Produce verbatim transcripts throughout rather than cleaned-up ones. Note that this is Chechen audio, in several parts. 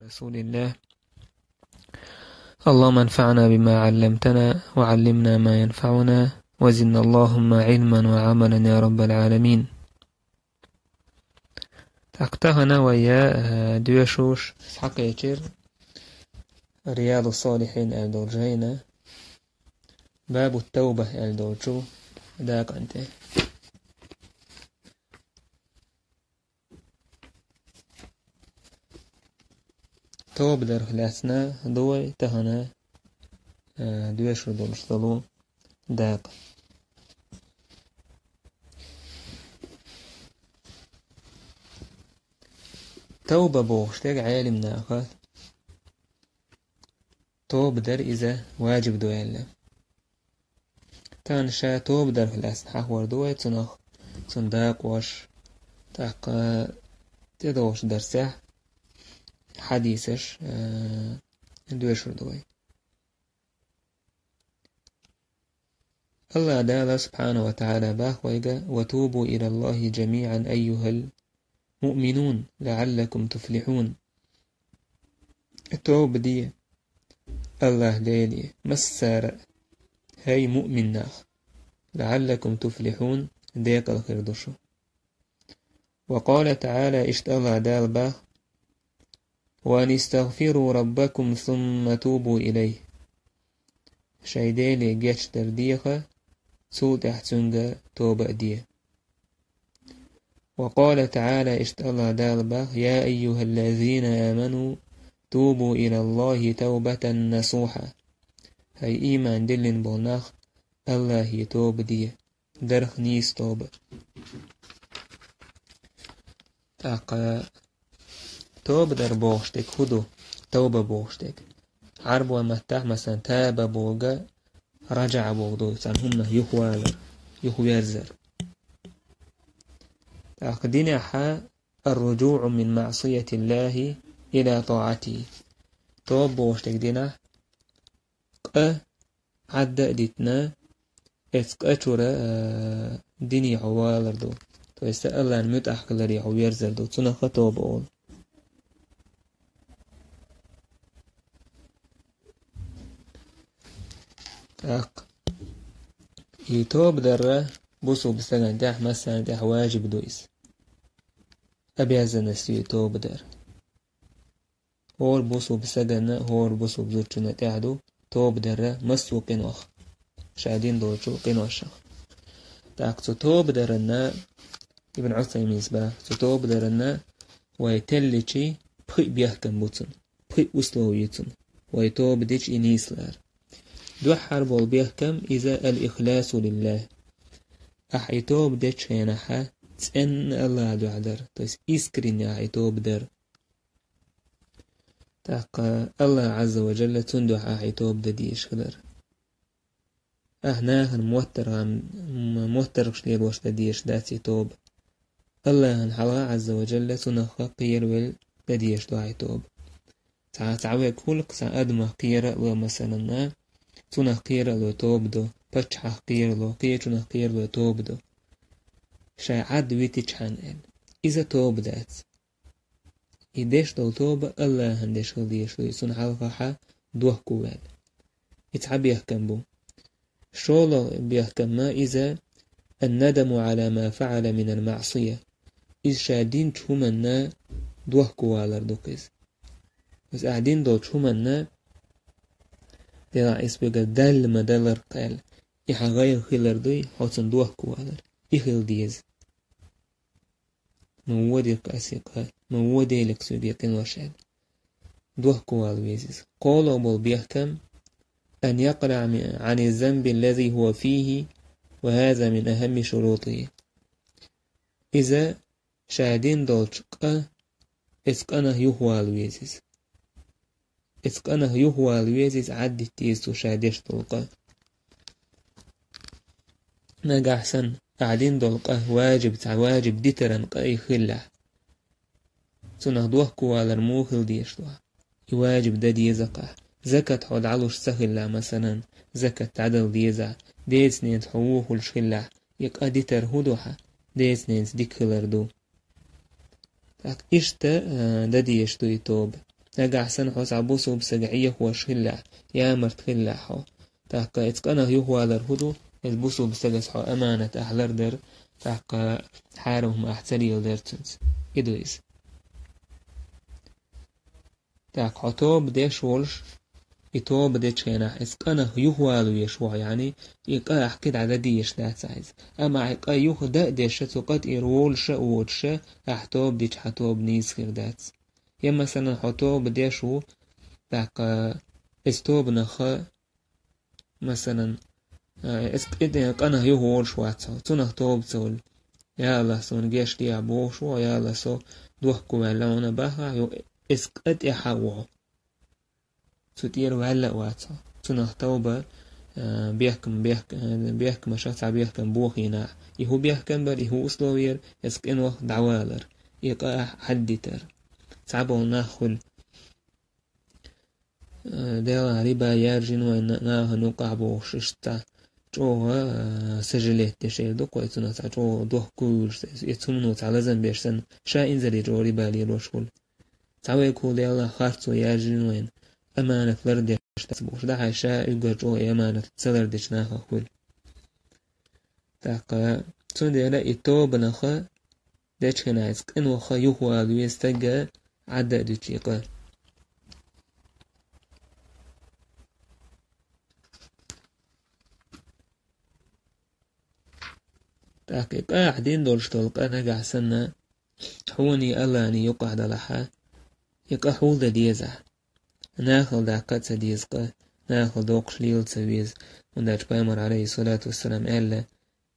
رسول الله. اللهم انفعنا بما علمتنا وعلمنا ما ينفعنا وزدنا اللهم علما وعملا يا رب العالمين. ТӀаккха тахана вай, э, доьшуш схьакхечира Риядус-Салихьин аьлла долчу жайна, Бабу Тавба аьлла долчу дакъана тӀе. Тоба дарх лаьцна ду вай тахана, э, доьшур долуш долу дакъа. Тавба бохуш дерг Ӏелим наха тоба дар иза важиб ду аьлла. Тахана ша тоба дарх лаьцна хьахор ду вай цунах, цунна дакъош, тӀаккха тӀедогӀуш дарсехь хьадисаш, э, доьшур ду вай. АллахӀ Дала субхьанаху ва таӀала бах вайга: «Ва тубу илаллахи жамиӀан айюхал муъминун, лаӀаллакум туфлихьун». Тоба де АллахӀ Деле массара а, хӀай муъмин нах, лаӀаллакум туфлихьун, декъала хир ду шу. Ва къала таӀала, иштта АллахӀ Дала бах: «Ва ан истагъфиру раббакум сумма тубу илайхи». Шайн Деле гечдар деха, цул тӀаьхьа цуьнга тоба а де. Ва къала таӀала, иштта АллахӀ Дала бах: «Я айюхаллазина аману, тубу илаллахи тавбатан насуха». ХӀай ийман диллина болу нах, АллахӀе тоба де, дарх нийса тоба. ТӀаккха тоба дар бохуш дерг хӀун ду? Тавба бохуш дерг. Ӏарбойн маттахь, масалан, таба бохург раджаӀа бохург ду, цхьана хӀуманах юхавалар, юхаверзар. ТӀаккха динехь ар-руджуӀу мин маӀсиятиллахи ила таӀатихи. Тоба бохуш дерг динехь къа Ӏадда а дитина, эцу къа чуьра, а, дине хьо валар ду. То есть АллахӀна муьтӀахь хиларе хьо верзар ду. Цунах а тоба олу. ТӀаккха и тоба дар бусулба стагана тӀехь, массарна тӀехь важиб ду иза. Обязанность ю и тоба дар. ХӀора бусулба стагана, хӀора бусулба зудчунна тӀехь ду тоба дар массо а къинойх, ша дина долчу къиношах. ТӀаккха цу тоба дарна, Ибн Ӏусаймина бах, цу тоба дарна вай телличи пхи а бехкам бу цунна, пхи а условие цунна, вай тоба дичи и нийслар. Дуьххьара болу бехкам иза ал-ихласу лиллахи. Ахь и тоба дечу хенахь цӀенна АллахӀан дуьхьа дар, то есть искренне ахь и тоба дар. ТӀаккха АллахӀ Ӏазза ва Джалла цунна дуьхьа ахь и тоба дан дезаш хилар. Ахь нахана моттаргӀан-, м-, моттаргӀаш лелош дан дезаш дац и тоба. АллахӀан хьалха Ӏазза ва Джалла цунах кхеравелла дан дезаш ду ахь и тоба. Цхьа, цхьа век хӀуллакх цхьа адамах кхера а ло, масалан, цунах кхера а ло тоба до, паччахьах кхера а ло, кхечунах кхера а ло тоба до. Шайн Ӏад витичхьана аьлла. Иза тоба дац. И деш долу тоба АллахӀан деш хила дезаш ду, и цунна хьалхахьа дохко ваьлла. И цхьа бехкам бу. ШолгӀа бехкам ма иза: «Ан-надаму Ӏала ма фаӀала минал маӀсия». Иза ша динчу хӀуманна дохко валар ду-кх иза. Иза ахь дина долчу хӀуманна, делахь иза вегара Далла ма далар-кх аьлла, и хьан гӀайгӀа хилар дуй, хьо цунна дохко валар. И хила деза. Ма вон дерг ас и кха, ма вон Деле соьга и къинош аьлла. Дохко вала веза иза. КхоалгӀа болу бехкам: «Ан якълаӀа ми-, Ӏани занби ллази хӀува фихи, ва хӀаза мин ахӀамми шурутихи». Иза ша дина долчу къа, эцу къанах юхавала веза иза. Эцу къанах юхавала веза иза, Ӏаддитта деза цо ша деш долу къа. Нагахь санна ахь дина долу къа важиб, цхьа важиб дитаран къа и хиллехь, цунах дохко валар муха хила дезаш ду ахь? И важиб дан деза-кх ахь. Закат хьо дӀалуш ца хилла, масалан, закат дӀадала деза ахь, деца-ненаца хьо вон хуьлуш хиллехь, и къа дитар хӀун ду хьан? Деца-ненаца дика хилар ду. ТӀаккха иштта, а, дан дезаш ду и тоба. Нагахь санна хьо цхьа бусулба сага хьехош хиллехь, ямарта хиллехь хьо. ТӀаккха эцу къинах юхавалар хӀу ду, эцу бусулба сагас хьо аманат ахь лардар, тӀаккха хьарам хӀума ахь ца леладар цуьнца. И ду иза. ТӀаккха хьо тоба деш волуш, и тоба дечу хенахь, эцу къинах юхавала веш ву хьо, яъни, и къа ахь кхидӀа дан дезаш дац ахь иза. Амма ахь и къа юха дан а деш, цу къа тӀера волуш а воцуш, ахь тоба дича хьан тоба нийса хир дац. Я, масалан, хьо тоба деш ву, тӀаккха эцу тобанах, масалан, а, эцу къи-, къинах юха волуш вац хьо, цунах тоба ца хуьлу. Я АллахӀ, суна гечдехьа бохуш ву хьо, я АллахӀ, со дохко ваьлла хьуна бахахь, юха эцу къа тӀехь а ву хьо. Цу тӀера ваьлла а вац хьо. Цунах тоба, а, бехкам, бехк-, а, бехкамашах цхьа бехкам бохийнахь. И хӀун бехкам бара, и хӀун условие яра, эцу къинойх дӀавалар, и къа ахь Ӏаддитар. Цхьаболу нах хуьлу. Э, Делан риба яржина вайн на-, нахана юкъахь бохуш, иштта чӀогӀа, э, сожалеть деш эр ду кхой, цунах цхьа чӀогӀа дохко вуьйлуш, и цумано цхьа лазам беш санна, ша инзаре чӀогӀа риба лелош хуьлу. Цхьа вай кху Делан харцо яржина вайн, аманат лардеш дац бохуш, дахьа ша уьггар чӀогӀа и аманат ца лардечу нахах хуьлу. ТӀаккха цундела и тобанах дечхьана иза къинойх юхавала веза стаг, Ӏадда а дуьту и къа. ТӀаккха и къа ахь дина долуш долу къа нагахь санна, хьуний АллахӀний юкъахь далахьа, и къа хьулдан деза ахь. Нахала даккха а ца деза къа, нахала доккхуш лела а ца веза, хӀунда аьлча Пайхамар, Ӏалайхиссалату вассалам, аьлла: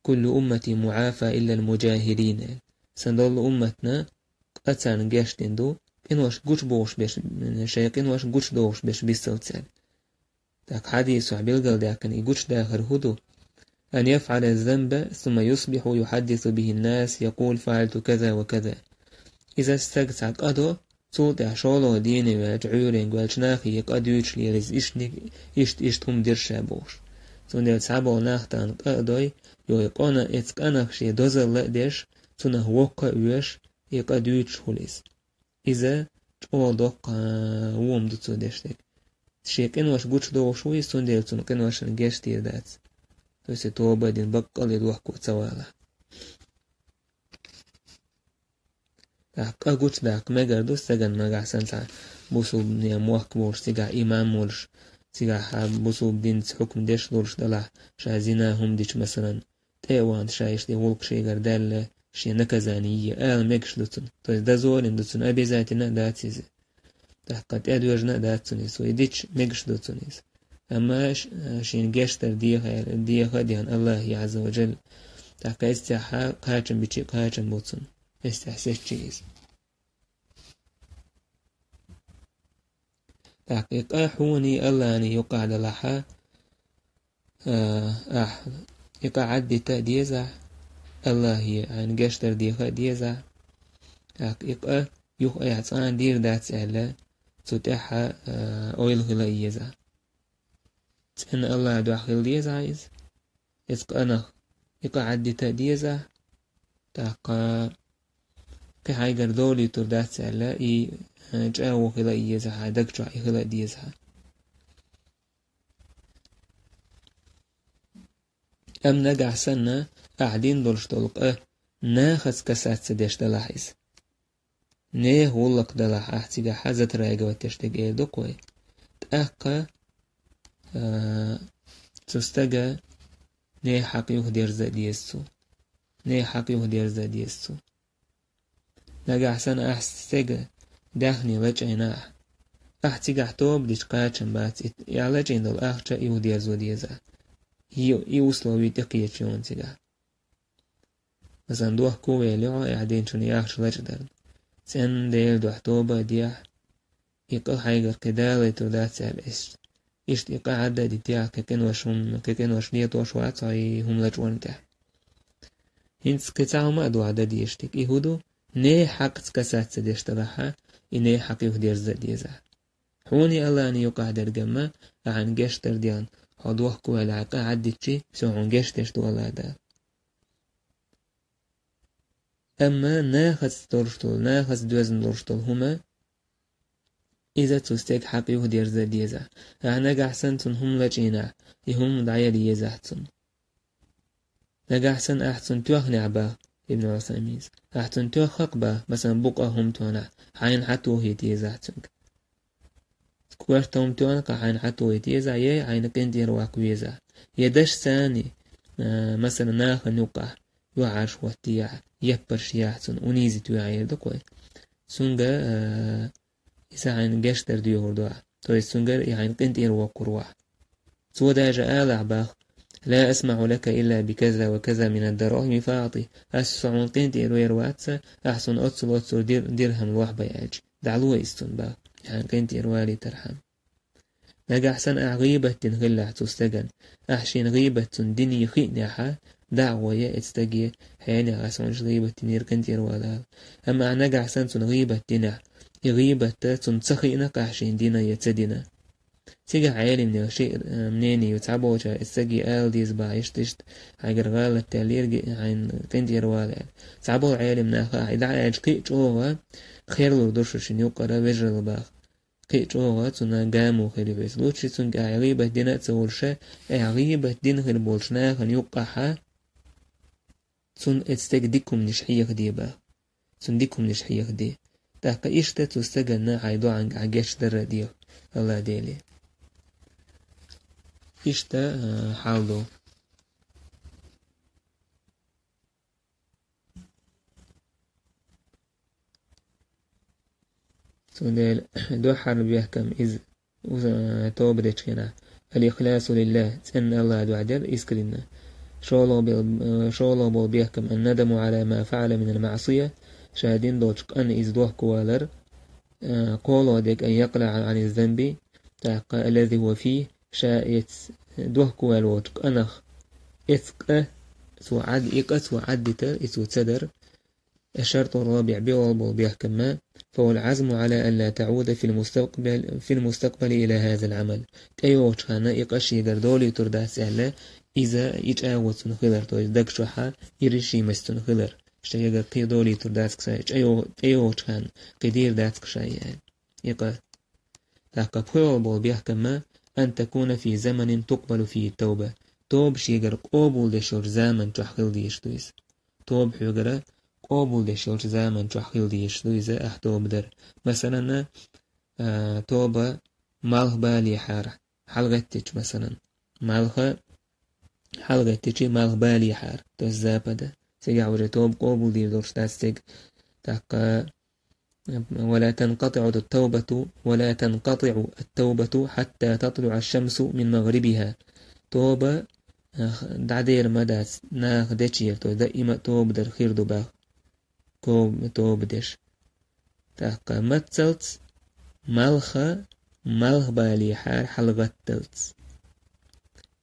«Куллу уммати муӀафа иллал муджахирин». Сан долу умматна къа царна гечдина ду, къинош гучубохуш берш, шайн къинош гучудохуш берш бисалцаьрга. ТӀаккха хьадисехь билгалдаьккхина и гучудахар хӀун ду? «Ан яфӀала занба, сумма юсбихьу юхьаддису бихин нас, якъул: фаӀалту каза ва каза». Иза стаг цхьа къа до, цул тӀаьхьа шолгӀа дийне ваьлча, Ӏуьйренга ваьлча, нахе и къа дуьйцуш лела иза, иштта, иштта, иштта хӀума дира ша бохуш. Цундела цхьаболу нах тахана къа а дой, йо и къона эцу къанах шен дозалла а деш, цунах воккха а воьш, и къа дуьйцуш хуьлу иза. Иза чӀогӀа доккха, а, вон ду цо деш дерг. Шен къинош гучудохуш ву иза, цундела цунна къиношна гечдийр дац. То есть тоба а дина, баккъалла дохко ца вала. ТӀаккха къа гучудаккха мегар ду стагана нагахь санна цхьа бусулбанийн мохк болуш, цигахь имам волуш, цигахь а бусулба динца хьукм деш луш далахь, ша зина хӀума дича, масалан, тӀе а вахана, ша иштта и гӀуллакх шегара даьлла, шен наказание йе ала мегаш ду цунна. То есть дозалла ду цунна, обязательно а дац иза. ТӀаккха тӀедожна а дац цунна иза, вай дича мегаш ду цунна иза. Амма ш-, шена гечдар деха, деха а дехна АллахӀе Ӏазза ва Джалла. ТӀаккха эццехьа кхачам бичи кхачам бу цунна. Эццехь сецчи иза. ТӀаккха и къа хьуний АллахӀний юкъахь далахьа, а, ахь и къа Ӏаддита а деза ахь, АллахӀе хьайна гечдар деха а деза ахь. ТӀаккха и къа юха айхьа цкъа а дийр дац аьлла, цу тӀехь а, а, ойла хила а еза ахь. ЦӀена АллахӀан дуьхьа хила деза ахь иза. Эцу къанах и къа Ӏаддита а деза ахь. ТӀаккха кхин хьайгара долуьйтур дац аьлла, и, а, чӀагӀо хила а еза ахь, хьайн даг чохь и хила а деза ахь. Амма нагахь санна, ахь дина долуш долу къа нахаца касаться деш далахь иза. Нехан гӀуллакх далахь ахь цигахь, затрагивать деш дерг эр ду-кх вай. ТӀаккха, а, цу стага нехан хьакъ юхадерза а деза цо. Нехан хьакъ юхадерза а деза цо. Нагахь санна ахь стеган даьхни лачкъийна ахь. Ахь цигахь тоба дича кхачам бац, и, и лачкъийна долу ахча юхадерзо деза ахь. И, и условие тӀекхеча йолу цигахь. Масалан, дохко вели хьо, ахь динчунна ахча лачкъадарна. ЦӀена Делан дуьхьа тоба а де ахь, и къа хьайгара кхин далуьйтур дац аьлла, иштта, иштта и къа Ӏадда а дитехь, кхин къинош хӀума, кхин къинош летош вац хьо и хӀума лачкъорна тӀехь. ХӀинца кхин цхьа хӀума а ду ахь дан дезаш дерг. И хӀун ду? Нехан хьакъаца касаться деш далахьа, и нехан хьакъ юхадерза а деза ахь. Хьуний АллахӀний юкъахь дерг амма, ахьа гечдар дехна, хьо дохко ваьлла хьайн къа Ӏаддитчи, всё, хьуна гечдеш ду АллахӀ Дала. Амма нахаца долуш долу, нахаца доьзна долуш долу хӀума, иза цу стеган хьакъ юхадерза деза. Ахьа нагахь санна цунна хӀума лачкъийна, и хӀума дӀаяла еза цунна. Нагахь санна ахьа цунна тоьхнехь, бах Ибн Усаймина, ахьа цунна тоьхна-кх, бах, масалан, букъа хӀума тоьхнехь, хьайна хьатохийта еза цуьнга. Коьрта хӀума тоьхна-кх, хьайна хьатохийта еза, е хьайна къинтӀера ваккха веза. Е дашца, а, масалан, нахана юккъехь юьхьӀаьржа хӀоттаяхь, яппарш яхь цунна, унизить вехь, эр ду-кх вай. Цуьнга, а, иза хьайна гечдар доьхур ду ахь. То есть цуьнгара и хьайна къинтӀера воккхур ву ахь. Цо даже алахь, бах: «لا أسمح لك إلا بكذا وكذا من الدراهم فأعطه». Ас со хьуна къинтӀера вер вац, ахьа суна оццул-оццул дир-, дирхӀам лохьа бай аьлча, дӀало иза цунна, бах, и хьайна къинтӀера валийтархьама. Нагахь санна ахь гӀийбат дина хиллехь цу стеган, ахь шена гӀийбат цунна динехь хиънехь, дӀа а гӀой, эцу стаге: «Хьенех, ас хьуна иштта гӀийбат динера, къинтӀера вала», — ала. Амма ахь нагахь санна цунна гӀийбат динехь, и гӀийбат цунна ца хиъна-кх ахь шена дина е ца дина. Цигахь Ӏеламнехан ши, э, мнение ю: цхьаболчара эцу стаге ала деза, бах, иштта-иштта, хьайгара гӀалат даьллера, хьайна къинтӀера вала аьлла. Цхьаболу Ӏеламнаха: ахь и дӀа аьлча кхин а чӀогӀа кхерлур ду шу шуна юккъера вежаралла, бах. Кхин а чӀогӀа цунна гамо хир ю хьо. Лучше цуьнга ахь гӀийбат дина а ца волуш, ахь гӀийбат дина хир болчу нахана юккъехь цунна эцу стеган дика хӀуманаш хьехаде, бах. Цунна дика хӀуманаш хьехаде. ТӀаккха иштта цу стаганна хьайн доӀанга ахь гечдар а деха, АллахӀ Деле. Иштта, а, хьал ду. Цундела дуьххьара бехкам иза, э, тоба дечу хенахь: «الإخلاص لله», цӀенна АллахӀан дуьхьа дар, искренне. ШолгӀа бел-, э, шолгӀа болу бехкам: «الندم على ما فعل من المعصية», ша дина долчу къинна иза дохковалар, э, кхоалгӀа дерг: «أن يقلع عن الذنب», тӀаккха: «الذي هو فيه», ша эцу дохковаьлла волчу къинах эцу къа цо Ӏад-, и къа цо Ӏаддитар, и цо ца дар. الشرط الرابع, биъолгӀа болу бехкам: «فهو العزم على أن لا تعود في المستقبل، في المستقبل إلى هذا العمل». ТӀейогӀучу ханна и къа шегара долуьйтур дац аьлла, иза и чӀагӀо цунна хилар, то есть даг чохь и решимость цунна хилар. Шегара кхин долуьйтур дац-кх ша, тӀейо-, тӀейогӀучу ханна кхин дийр дац-кх ша и аьлла, и къа. ТӀаккха пхоьалгӀа болу бехкам: «أن تكون في زمن تقبل فيه التوبة». Тоба шегара къобалдеш йолчу заман чохь хила дезаш ду иза. Тоба хьоьгара къобалдеш йолчу заман чохь хила дезаш ду иза, ахь тоба дар. Масалан, а, тоба малхбалехьара хьалагӀеттича, масалан. Малха хьалагӀеттича, малхбалехьара, то есть запада. Цигахь уже тоба къобалдийр долуш дац цига. ТӀаккха: «ولا تنقطع التوبة، ولا تنقطع التوبة حتى تطلع الشمس من مغربها». Тоба, а, дӀадер ма дац наха дечера, то есть даима а тоба дар хир ду, бах. Ко-, тоба деш. ТӀаккха маццалц, малха малхбалехьара хьалагӀатталц.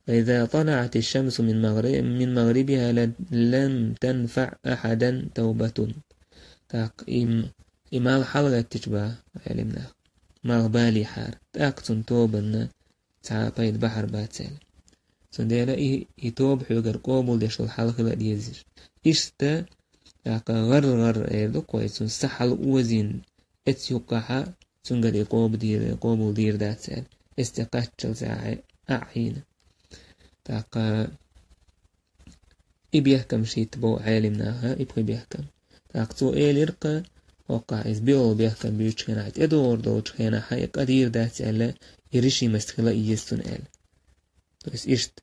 «فإذا طلعت الشمس من مغر-، من مغربها ل-، لم تنفع أحدا توبة». ТӀаккха и м-, и малх хьалагӀеттича, бах Ӏеламнаха, малхбалехьара, тӀаккха цуьнан тобанна цхьа а пайда бахьар бац аьлла. Цундела и, и тоба хьоьгара къобалдеш долу хьал хила а дезаш. Иштта, тӀаккха гӀар-гӀар эр ду-кх вай, цуьнан са хьала озийна, эцу юккъехь цуьнгара и къобалдийр-, къобалдийр дац аьлла, эцу тӀе кхаччалц а, а Ӏийна. ТӀаккха и бехкам шийтта бо Ӏеламнаха, и пхи бехкам. ТӀаккха цо элира-кх, хӀоккхахь иза биъолгӀа бехкам буьйцучу хенахь, тӀедогӀур долчу хенахь и къа дийр дац аьлла, и решимость хила а еза цуьнан аьлла. То есть иштта,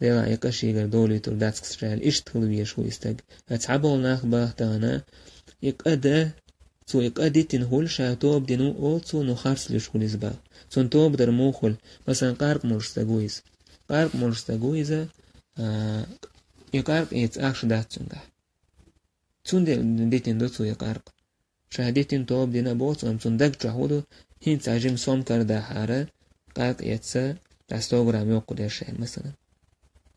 делахь и къа шегара долуьйтур дац-кх ша аьлла, иштта хила везаш ву и стаг. Ткъа цхьаболу нах, бах, тахана, и къа дан, цо и къа дитина хуьлу, ша тоба дина ву олу цо, но харц луьйш хуьлу иза, бах. Цуьнан тоба дар муха хуьлу? Масалан, къаркъа молуш стаг ву иза. Къаркъа молуш стаг ву иза, а, и къаркъа эца ахча дац цуьнгахь. Цундела дитина ду цо и къаркъа. Ша дитина, тоба дина а боху цо, амма цуьнан даг чохь хӀун ду, хӀинца цхьа жима сом карадахьара, къаркъа эцна, цхьа сто грамм йоккха деш шайна, масалан.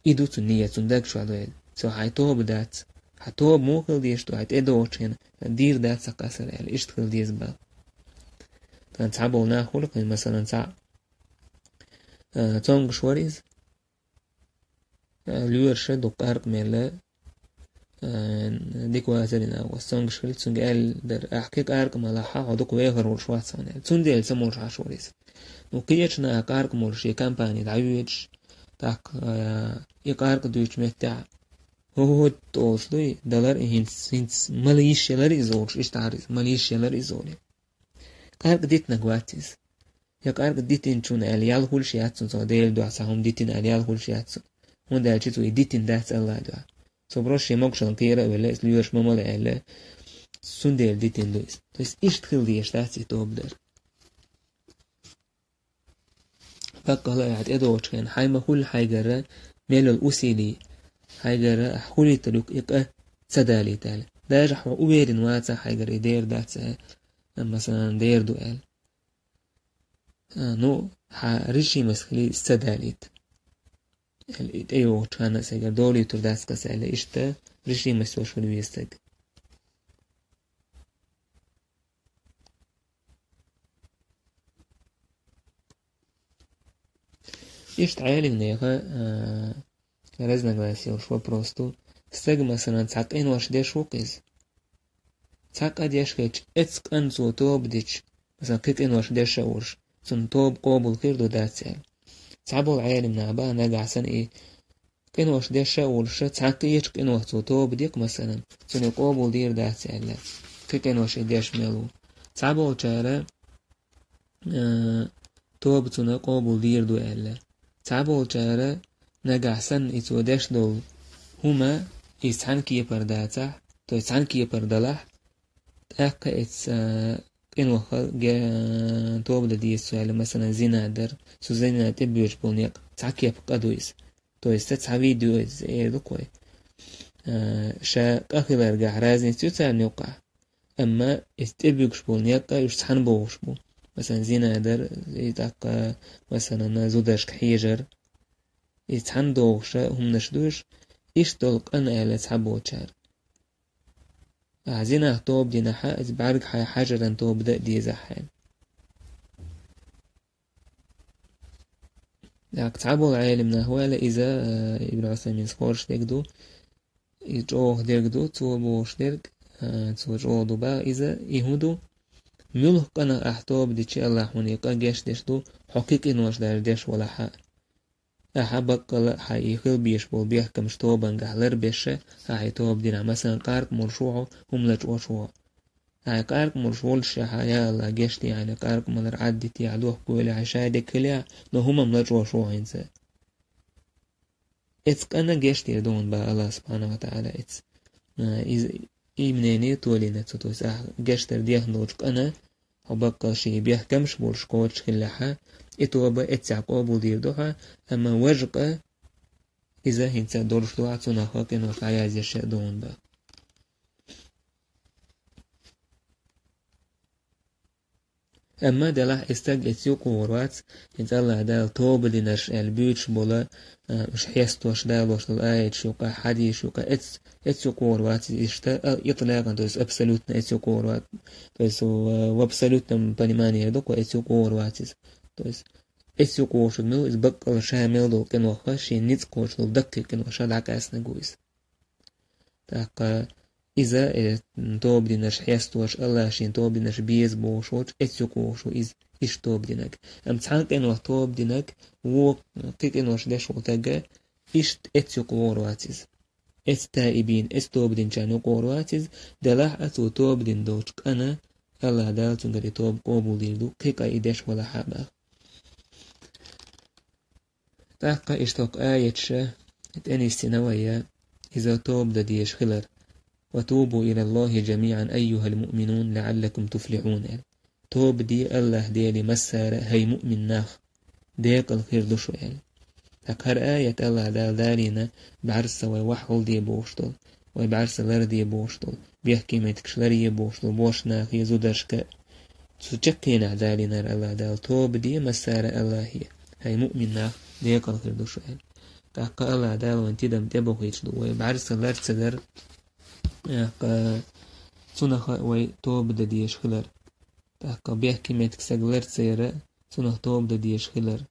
И ду цуьнан ният, цуьнан даг чохь ду аьлла. Цо хьайн тоба дац. Хьан тоба муха хила дезаш ду, хьайн тӀедогӀучу хенахь дийр дац сан къа аса аьлла, иштта хила деза, бах. Тхан цхьаболу нах хуьлу-кх, масалан, цхьаъ, а, цомгуш вара иза. А, лоьраша дукха къаркъа мелла, а, дика вацарина агӀос цомгаш хилла, цунга аьлла дара: «Ахь кхин къаркъа ма лахь, хьо дукха вехар волуш вац хьуна», – аьлла. Цундела ца молуш Ӏаш вара иза. Ну, кхечу наха къаркъа молуш шен компани дӀавоьдуш, тӀаккха, а, и къаркъа дуьйцучу меттехь: «ХӀу-хӀу-хӀу», – олуш дуй, далар и хӀинца, хӀинца мала йиш ялар иза олуш, иштта хьара иза, мала йиш ялар иза олий. Къаркъа дитинарг вац иза. Я къаркъа дитинчунна аьлла, ял хуьлуш яц цунна, цо Делан дуьхьа цхьа хӀума дитина аьлла, ял хуьлуш яц цунна. ХӀунда аьлча цо и дитина дац Аллах дуьхьа. Цо просто шен могушалла кхера а велла, иза лоьраш ма мала аьлла, цундела дитина ду иза. То есть иштта хила дезаш дац и тоба дар. Баккъала а тӀедогӀучу хенахь, хьайн ма хуьллу хьайгара мел йолу усили, хьайгара ахь хуьлуьйтур ю и къа ца далийта аьлла. Даже хьо уверен вацахь, хьайгара и дер дац, э, масалан, дер ду аьлла. А, ну, хьан решимость хилий иза ца далийта. Аьлла, и тӀейогӀучу ханна а сайгара долуьйтур дац-кх аса аьлла, иштта решимость йолуш хила веза стаг. Иштта Ӏелимнехан, а, разногласие йолуш вопрос ду. Стаг, масалан, цхьа къинош деш ву-кх иза. Цхьа къа деш хилча, эцу къанна цо тоба дича, масалан, кхин къинош деш а волуш, цуьнан тоба къобал хир ду, дац аьлла. Цхьаболу Ӏелимнах баха, нагахь санна и къинош деш а волуш, цхьа кхечу къинойх цо тоба де-кх, масалан, цуьнан къобал дийр дац аьлла, кхин къинош и деш мел ву. Цхьаболчара, а, тоба цуьнан къобал дийр ду аьлла. Цхьаболчара, нагахь санна и цо деш долу хӀума, иза цхьана кепара дацахь, то есть цхьана кепара далахь, тӀаккха эцу, а, къинойх ге-, тоба дан деза цо аьлла, масалан, зина дар, цу зина тӀебоьдуш болу некъ цхьа кеп къа ду иза. То есть цхьа вид ю иза, эр ду-кх вай. А, ша къа хиларгахь разница ю царна юккъахь. Амма иза тӀебуьгуш болу некъ а уьш цхьаьна богӀуш бу. Масалан, зина дар, и тӀаккха, масалан, зударшка хьежар. Иза цхьаьна догӀуш хӀуманаш ду уьш, иштта долу къа аьлла цхьаболчара. Ахьа зинах тоба динахь а, иза бӀаьргахь хьажаран тоба дан а дезахь хьайна. ТӀаккха цхьаболу Ӏелимнах ву аьлла, иза, э, Ибн Ӏусайминс хоржуш дерг ду, и чӀогӀа дерг ду, цо бохуш дерг, э, цо чӀогӀа ду баха иза, и хӀун ду? Муьлха къинах ахь тоба дича, Аллах хьуна и къа гечдеш ду, хьо кхин къинош даже деш валахь а. Ахьа баккъала а хьан и хила безаш болу бехкамаш тобангахь ларбеш а, ахьа и тоба динахь, масалан, къаркъа молуш ву хьо, хӀума лачкъош ву хьо. Ахьа къаркъа молуш волуш ахьа, я Аллах, гечде хьайна къаркъа малар, Ӏаддите ахьа, дохко вели ахьа, шадерг хили ахьа, но хӀума-м лачкъош ву хьо хӀинца. Эцу къана гечдийр ду хьуна баха Аллах субхьанаху ва таӀала эцу. А, иза, и мнение толийна цо, то есть ахьа гечдар дехна долчу къана, хьо баккъал шен бехкамаш болуш кхочуш хиллехьа, и тоба эццехь къобалдийр ду хьан, амма важа къа иза хӀинца долуш ду хьан, цунах къинош дӀаязъеш а ду хьуна баха. Амма делахь и стаг эцу юкъа вогӀур вац, хӀинца Аллах Дала тоба динарш аьлла буьйцуш болу, а, уьш хестош далош долу аяташ юкъа, хьадисаш юкъа, эц-, эцу юкъа вогӀур вац иза иштта, а, итлакъан, то есть абсолютно эцу юкъа вогӀур вац. То есть в, в абсолютном понимании ду-кх вай, эцу юкъа вогӀур вац иза. То есть эцу юкъа вогӀуш мила, иза баккъал ша мел долу къинойх, шен ницкъ кхочуш долу даккхий къинойх ша дӀакъаьстинарг ву иза. ТӀаккха иза, э, тоба динарш хестош, Аллах шен тоба динарш беза бохуш волчу эцу юкъа вогӀуш ву иза, иштта тоба динарг. Амма цхьана къинойх тоба динарг, вон кхин къинош деш волу стаг, иштта эцу юкъа вогӀур вац иза. Эцу таибин, эцу тоба динчарна юкъа вогӀур вац иза, делахь а цо тоба дина долчу къана, Аллах Дала цуьнгара и тоба къобалдийр ду, кхин къа и деш валахь а баха. ТӀаккха иштта хӀокху аяташа тӀе нисдина вай, иза тоба дан дезаш хилар: «Ва тубу илаллахӀи жамиӀан айюхӀал муъминун лаӀаллакум туфлихьун», – аьлла. Тоба де Аллах Деле массара а, хӀай муъмин нах, декъала хир ду шу аьлла. ТӀаккха хӀара аят Аллах Дала далийна, бӀаьрса вай вахьулде бохуш долу, вай бӀаьрса ларде бохуш долу, бехке меттигаш ларъе бохуш долу божаршка а, зударшка а. Цу чаккхенехь далийнарг Аллах Дала: «Тоба де массара а Аллахе, хӀай муъмин нах, декъала хир ду шу», – аьлла. ТӀаккха Аллах Дала вайн тидам тӀебохуьйтуш ду вай бӀаьрса лар ца дар, тӀаккха цунах а вай тоба дан дезаш хилар. ТӀаккха бехке меттиг стаг лар ца яр а, цунах тоба дан дезаш хилар.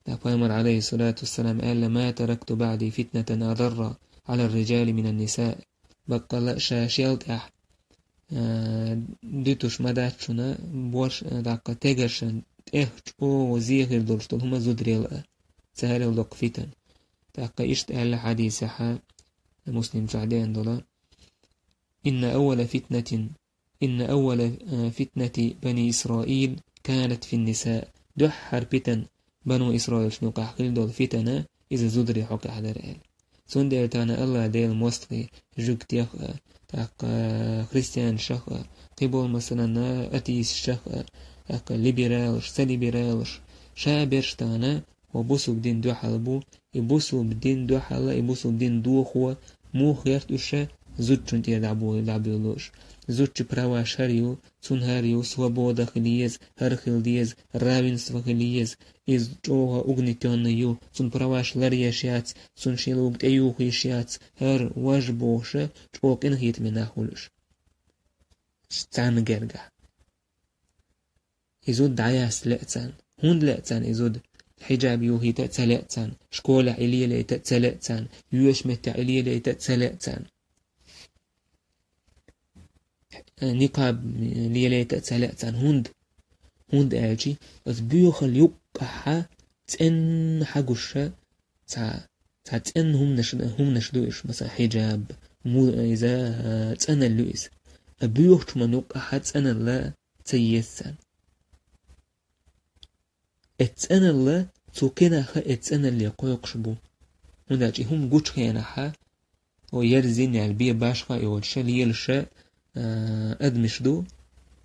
ТӀаккха Пайхамар, Ӏалайхиссалату вассалам, аьлла: «Ма таракту баӀди фитнатан адарра على الرجال من النساء. Баккъала ша шел тӀехь, э, дуьтуш ма дац шуна, бош, э, даккха тегаршан тӀех чӀогӀа зе хир долуш долу хӀума зударел а. Царел доккха фитан. ТӀаккха иштта аьлла хьадисехьа, Муслим чохь деана долу: «إن أول فتنة، إن أول، آ، فتنة بني إسرائيل كانت في النساء». Дуьххьара питан Бану Исраилшна юкъахь хилла долу фитана, иза зударийн хьокъехь дара аьлла. Цундела тахана Аллах Делан мостагӀий жуьгтех а, тӀаккха христианашах а, кхиболу масалана атеисташах а, тӀаккха либералаш, ца либералаш, ша берш тахана хӀо бусулба дин дуьхьал бу, и бусулба дин дуьхьал, и бусулба дин дохо муха гӀерта уьш, зудчун тӀера дӀабо-, дӀабуьйлу уьш. Зудчун праваш хӀара ю, цунна хӀара ю, свобода хила еза, хӀара хила деза, равенство хила еза. Иза чӀогӀа угнетённый ю, цунна праваш ларъеш яц, цунна шен луг тӀеюхийш яц, хӀара важа бохуша, чӀогӀа къинхетаме нах хуьлу уьш. Царна гергахь. И зуда дӀаясса лаьа царна. ХӀунда лаьа царна и зуда? Хьиджаб юхийта а ца лаьа царна, школехь и лелайта а ца лаьа царна, йоьшу меттехь и лелайта а ца лаьа царна. Никъаб лелайта а ца лаьа царна. ХӀунда? ХӀунда аьлча, оцу боьхалла юккъахьа цӀенна хьагуша цхьа, цхьа цӀенна хӀуманаш, хӀуманаш ду уьш, масала, хьиджаб, му-, иза, а, цӀаналла ю иза. А боьхачу хӀуманна юккъахьа цӀаналла ца еза царна. Эцу цӀаналла, цу кхин нах а эцу цӀаналле кхойкхуш бу. ХӀунда аьлча и хӀума гучу хенахьа, о, ерзина яьлла бен башха а йолуша, лелаша, а, адамаш ду,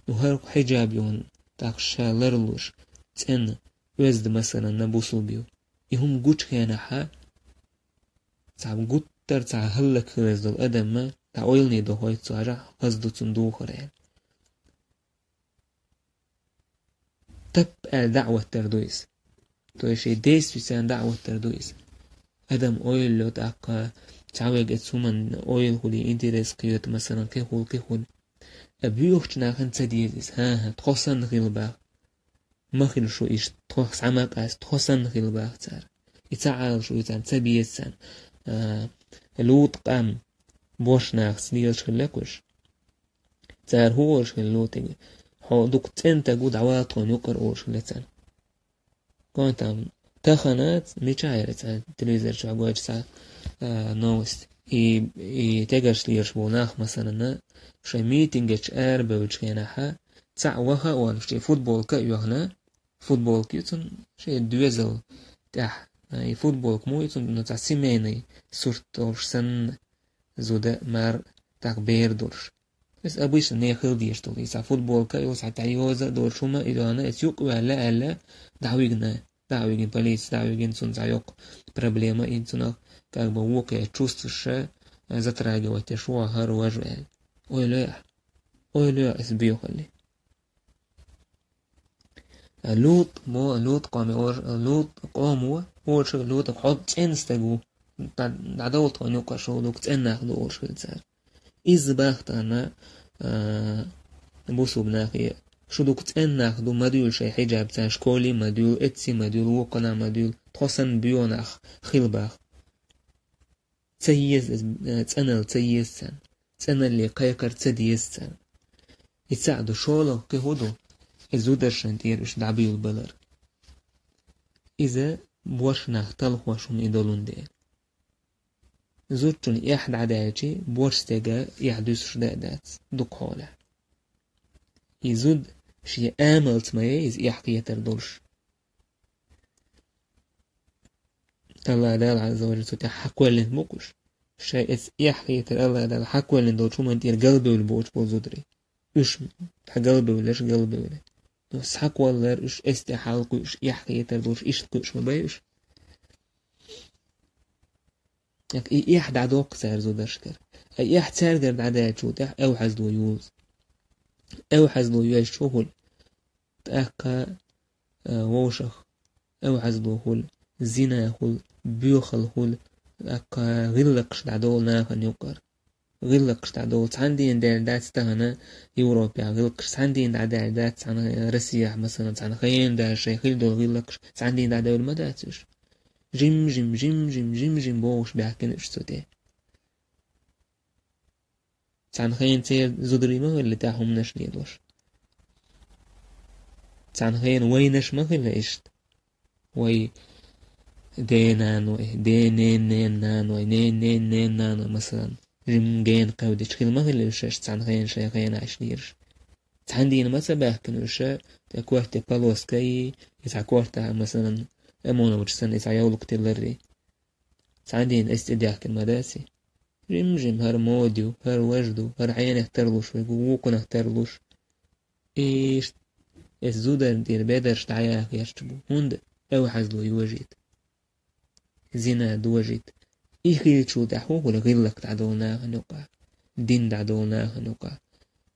ну, хӀара хьиджаб йолу, тӀаккха ша ларлуш, цӀена, оьзда масалана бусулба ю. И хӀума гучу хенахьа, цхьа гуттар а цхьа хӀаллакьхилаза долу адамна, дӀа ойлане дохуьйту цо, хьажахь, хаза ду цунна духар аьлла. Тап аьлла даӀват дар ду иза. То есть шен действица даӀват дар ду иза. Адам ойла йо тӀаккха, цхьаверг эцу хӀуманна ойла хуьлий, интерес кхета, масалан, кхин хуьлу, кхин хуьлу. Ткъа боьхачу нахана ца деза иза. ХӀан-хӀа, тхо санна хила баха. Ма хила шу иштта, тхох схьа ма къаста, тхо санна хила баха цара. И ца Ӏалаш ву царна, ца беза царна. А, Лут къам бош нахаца лелаш хилла кхуьш. Цара хӀун олуш хилла Лутига? Хьо дукха цӀена стаг ву, дӀавала тхуна юкъара олуш хилла царна. Кхин там тахана мичахь яра цхьа телевизор чохь гойтуш цхьа, а, новость. И, и тегарш лелаш болу нах, масалана, шайн митингаш арабевллачу хенахьа, цхьаъ ваха а вахана, шен футболка а йохна, футболка ю цунна шен доьзал тӀехь. А, и футболка муха ю цунна, ну, цхьа семейный сурт долуш санна, зуда, мар, тӀаккха бер долуш. Иза обычно нехан хила дезаш долу. Иза футболка а йолуш, цхьа тӀе йоза а долуш хӀума, и дона, иза юкъа ваьлла аьлла, дӀахьавигна, дӀахьавигна полиция, дӀахьавигна цунна цхьа йоккха проблема, и цунах как бы вукхе чувствуша, затрагивать еш ву хӀара важа аьлла. Ойла йо ахь. Ойла йо иза боьхалли. Лут мо, Лут къоме ор-, Лут къомо, оша Лутах хьо цӀена стаг ву. ДӀа-, дӀадовла тхуна юкъа, шу дукха цӀена нах ду, олуш хилла цара. Иза бахтана, а, бусулба нахе, шу дукха цӀена нах ду, ма дуьйла шайн хьиджаб царна, школе ма дуьйла, эцце ма дуьйла, вукхана ма дуьйла, тхо санна боьха нах хила баха. Ца еза, э, цӀаналла ца еза царна. ЦӀаналле кхайкхар ца деза царна. И цхьаъ ду, шолгӀа кхин хӀун ду, и зударшна тӀера уьш дӀабуьйлабалар. Иза бош нах талхош хӀума и долун дела. Зудчун эхь дӀадаьлчи, бош стеган эхь дуьсуш дан а дац, дукха хьолехь. И зуда шен амалца ма яй иза эхь кхетар долуш. Аллах Дала Ӏазза ва Жалла цу тӀехь хьакхоьллина бу-кх уьш. Шайн эцу эхь хетар Аллах Дала хьакхоьллина долчу хӀуманна тӀера галбевлла боцуш болу зударий. Уьш хьагалбевлларш галбевлла. Но схьакхоллар уьш, эс тӀе хьалкхуьуш, эхь хетар долуш, иштта кхуьуш ма бай уьш. И эхь дӀадоккху цара зударшкара. Ткъа эхь цаьргара дӀадаьллачул тӀаьхьа эвхьазло йолу. Эвхьазло йоьзча хӀун хуьлу? ТӀаккха, а, вовшах эвхьазло хуьлу, зина хуьлу, боьхалла хуьлу, тӀаккха гӀиллакхаш дӀадолу нахана юкъара. ГӀиллакхаш дӀадолу. Цхьана дийнахь даьлла дац тахана Европехь гӀиллакхаш, цхьана дийнахь дӀадаьлла дац цхьана Россехь, масалан, цхьана хенан даьлла шайн хилла долу гӀиллакхаш, цхьана дийнахь дӀадевлла ма дац уьш. Жим-жим, жим-жим, жим-жим бохуш баьхкина уьш цу тӀе. Цхьана хенахь церан зударий ма хилла тӀехь хӀуманаш лелош. Цхьана хенахь вайнаш ма хилла иштта. Вай ден-наной, ден-нен-нен-наной, нен-нен-нен-наной, масалан, жимма гена кхевдича хилла ма хилла уьш шаьш цхьана хенахь шайн хенахь иштта лелаш. Цхьана дийнахь ма ца баьхкина уьш, тӀе корта тӀе полоска йий, и цхьа корта, масалан, ОМОНовцаш санна, и цхьа йовлакх тиллар. Цхьана дийнахь эс тӀе даьхкина ма дац и. Жим-жим хӀара мода ю, хӀара важа ду, хӀара хьенех тарлуш вай гу, вукхунах тарлуш. Иштта эс зударна тӀера бедарш дӀаяха гӀерташ бу. ХӀунда? Эвхьазло йожийта. Зина дожийта. И хилчул тӀаьхьа хӀун хуьлу гӀиллакх дӀадолу нахана юкъахь, дин дӀадолу нахана юкъахь?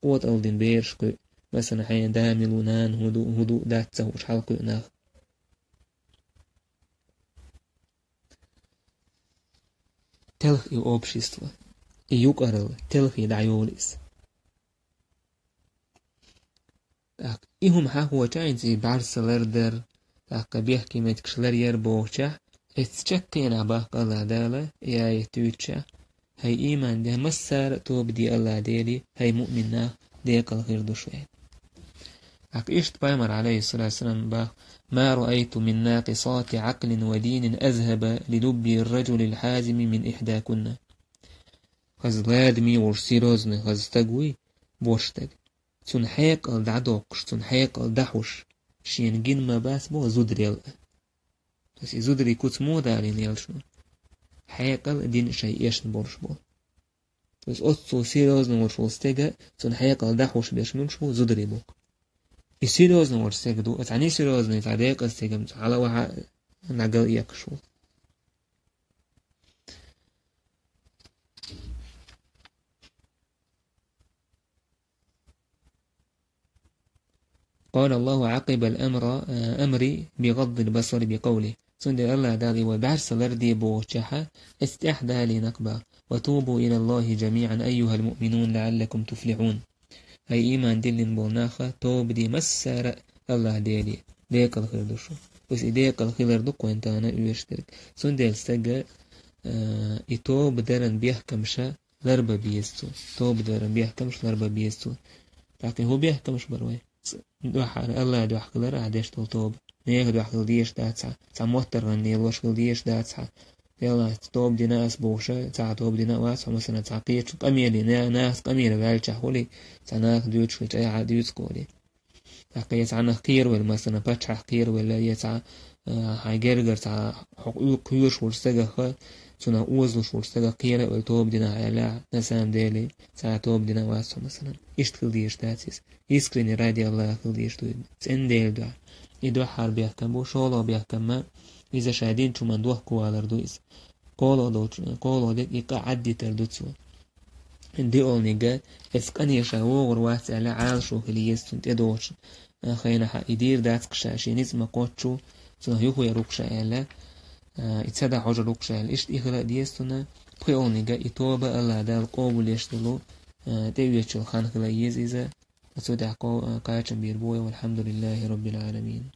КъотӀалдина бераш кхуьу, масалан, хьайн да мила ву, нана хӀун ду, хӀун ду, дац ца хууш хьалакхуьу нах. Телхий общество, и юкъаралла, телхий дӀайолу иза. ТӀаккха и хӀума хьахочу хӀинца и бӀаьрса лардар, тӀаккха бехке меттигаш ларъяр бохучехь, эццу чаккхенахь боху АллахӀ Дала, и аят дуьйцучехь: «ХӀай ийман динчу массара а тоба де АллахӀ Деле, хӀай муъмин нах, декъала хир ду шуна». ТӀаккха иштта пайхамар, Ӏалайхиссалату вассалам, боху: «ما رأيت من ناقصات عقل ودين أذهب للب الرجل الحازم من إحداكن». Хаза ладаме волуш, серьёзный хаза стаг вуй, борша стаг. Цуьнан хьекъал дӀадоккхуш, цуьнан хьекъал дӀахьуш, шена гина ма бац боху зударел а. То есть и зударий куц муха далийна елча, хьекъал а, дин а шайн эшна болуш бу. То есть оццул серьёзно волуш волу стеган, цуьнан хьекъал дӀахьуш берш муьлш бу, зударий бу. И серьёзно волуш стеган ду, цхьа несерьёзный, цхьа декъаза стеган, цхьа хьалаваха нагал эккхаш ву. قال الله عقب الأمر، آه، أمر بغض البصر بقوله. Цундела АллахӀ Дала и вай бӀаьрса ларде бохучехь, эццу тӀаьхьа далийнарг боху: «وتوبوا إلى الله جميعا أيها المؤمنون لعلكم تفلحون». ХӀай ийман диллина болу нах, тоба де массара а АллахӀ Деле, декъала хир ду шу. Иза и декъала хилар ду кхуьнан тахана оьшуш дерг. Цундела стага, а, и тоба даран бехкамаш ларбан беза цо. Тоба даран бехкамаш ларбан беза цо. ТӀаккха хӀун бехкамаш бара вай? Ц-, дуьххьара АллахӀан дуьхьа хилар ахь деш долу тоба. Нехан дуьхьа хила дезаш дац хьан, цхьа моттаргӀанна лелош хила дезаш дац хьан. Делахь тоба дина ас бохуш, цхьа тоба дина а вац хьо, масала, цхьа кхечу къамеле, на-, нахаца къамеле ваьллачохь хуьлий, цхьа наха дуьйцуш хилча, айхьа а дуьйцуш кхолий. ТӀаккха я цхьа нах кхеравелла, масала, паччахьах кхеравелла, я цхьа, а, хьайн гергара цхьа хьо кхоьруш волчу стагах, цунах озалуш волчу стагах кхера а велла тоба дина ахь аьлла, на самом деле, цхьа тоба дина а вац хьо, масала. Иштта хила дезаш дац иза. Искренне ради АллахӀа хила дезаш ду иза. ЦӀена Делан дуьхьа. И дуьххьара бехкам бу, шолгӀа бехкам ма, иза ша динчу хӀуманна дохкавалар ду иза. КхоалгӀа долчу, кхоалгӀа дерг и къа Ӏаддитар ду цо. ДиолнигӀа, эцу къиношна вогӀур вац аьлла, Ӏалашо хила еза цунна тӀедогӀучу, а, хенахь, и дийр дац-кх ша, шен ницкъ ма кхоччу, цунах юхавер ву-кх ша аьлла, а, и ца дӀахьожур ву-кх ша аьлла, иштта и хила а деза цунна, пхоьалгӀаниг а и тоба АллахӀ Дала къобалъеш долу, а, тӀеоьцучул хан хила еза иза, цу тӀехь кхо-, а, кхачам бийр бу вай, валхьамдулиллахӀи роббил Ӏаламин.